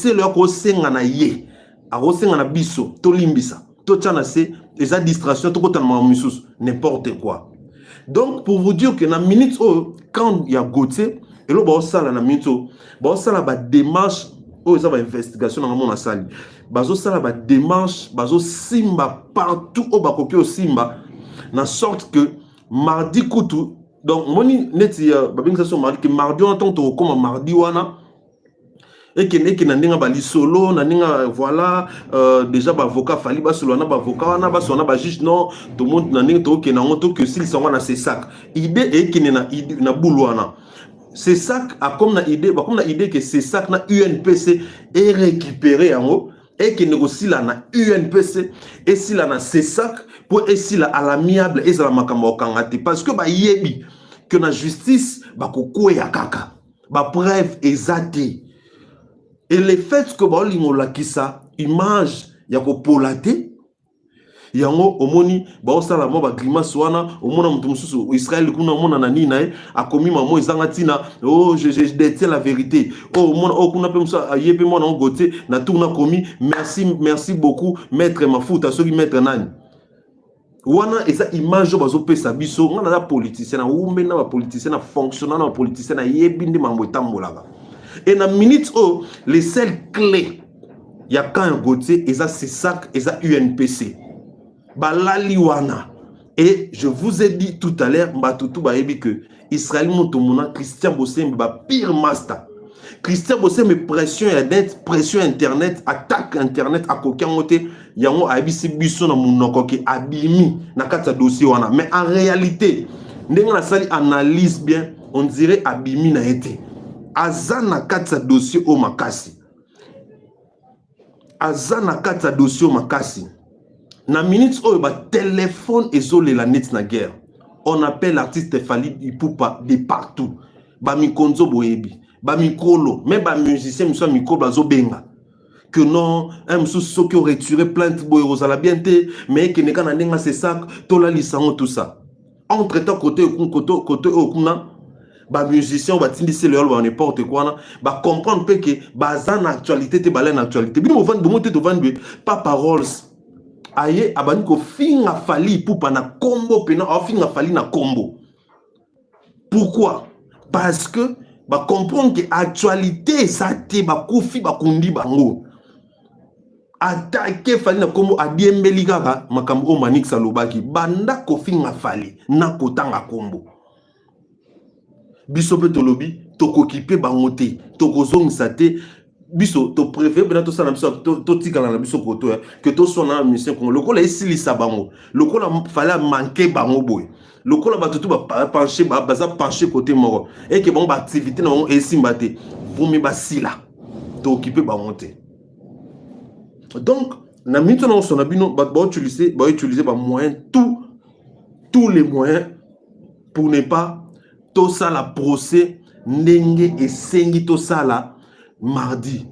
Selo akosenga na ye, akosenga na biso tolimbisa, totya na se, eza distraction, tokotana makambo misusu, n'importe quoi. Donc pour vous dire que na minute oyo, camp ya Gauthier, eloko baosala na minute oyo, baosala badémarche oyo eza bainvestigation na nga mona asali, bazosala badémarche, bazosimba partout oyo bakoki osimba, na sorte que mardi kutu, donc moni neti babengisa so mardi, ke mardi wana, ntango tokokóma mardi wana, ekende ekende na ndenge balisolo, na ndenge voilà, déjà baavocat Fally basolola na baavocat wana, basolola na bajuge. Non, tomoni na ndenge tokokende yango, toki osilisa yango na CSAC. Idée ekende na bulu wana, CSAC akomi na idée, bakomi na idée ke CSAC na UNPC erécupéré yango, ekende kosila na UNPC, esila na CSAC, mpo esila à l'amiable, ezala makambo ya kokanga te, parce que bayebi ke na justice bakokweya kaka, bapreuve eza te. Et le fait que baolinga olakisa image ya kopola te, yango omoni baosala mwa bagrimace wana. Omona moto mosusu Israel kuna, omona na nini na ye, akomi mamo ezanga ntina: "Oh, je détiens la vérité." Oh, omona oyo kuna mpe mosusu aye mpe mwana ngo Gautier na tour nakomi: "Merci, merci beaucoup, maître Mafuta." Soki maître nani wana, eza image oyo bazopesa biso. Nga naza politicien, na wumbe na bapoliticien, na fonctionnaire na bapoliticien, nayebi nde mambo etambolaka. E na minute oyo, les seules clé ya camp ya Gautier eza CSAC, eza UNPC, balali wana. Et je vous ai dit tout à l'heure, bato tu bayebi que Israël Motomona, Christian Bosembe, bapire master. Christian Bosembe, pression ya net, pression internet, attaque internet, akoki yango te. Yango ayebisi biso na monoko ke abimi na kati ya dossier wana. Mais en réalité, ndenge nasali analyse bien, on dirait abimi na ye te, aza na kati ya dossier oyo makasi, aza na kati ya dossier oyo makasi. Na minute oyo, batelefone ezolela neti na guerre. On appelle l'artiste Fally Ipupa de partout, bamikonzo boyebi, bamikolo, me bamusicien mosusu ya mikolo bazobenga que non, un mosusu soki oretire plainte boye kozala bien te, mais ekende kaka na ndenge asesak, tolalisa yango, tout ça. Entre temps, côté côté côté oyo kuna, bamusicien oyo batindisi lelo ba n'importe quoi wana, bacomprendre mpe ke baza na actualité te, balai na actualité. Bino bovandi bomo te, tovandi boye. Papa Rolls aye, abandi kofinga Fally Ipupa na kombo pena, aofinga Fally na kombo. Pourquoi? Parce que bacomprendre ke actualité eza te, bakufi, bakundi bango. Atake Fally na kombo, adiembeli kaka makambo oyo Manix alobaki, banda kofinga Fally na kotanga kombo. Biso mpe tolobi tokoki mpe bango te, tokozongisa te. Biso topréféré mpena tosala na biso, totikala na biso koto ya ke toswana na musicien Congo, lokola esilisa bango, lokola Fally amanke bango boye, lokola bato tu bapenche, baza penché côté moko, eke bango baactivité na bango esimba te, vomi basila, tookipe bango te. Donc na minute na osona bino, bato bautiliser bamoyen, tout, tous les moyens pour ne pas tosala procès ndenge esengi tosala mardi.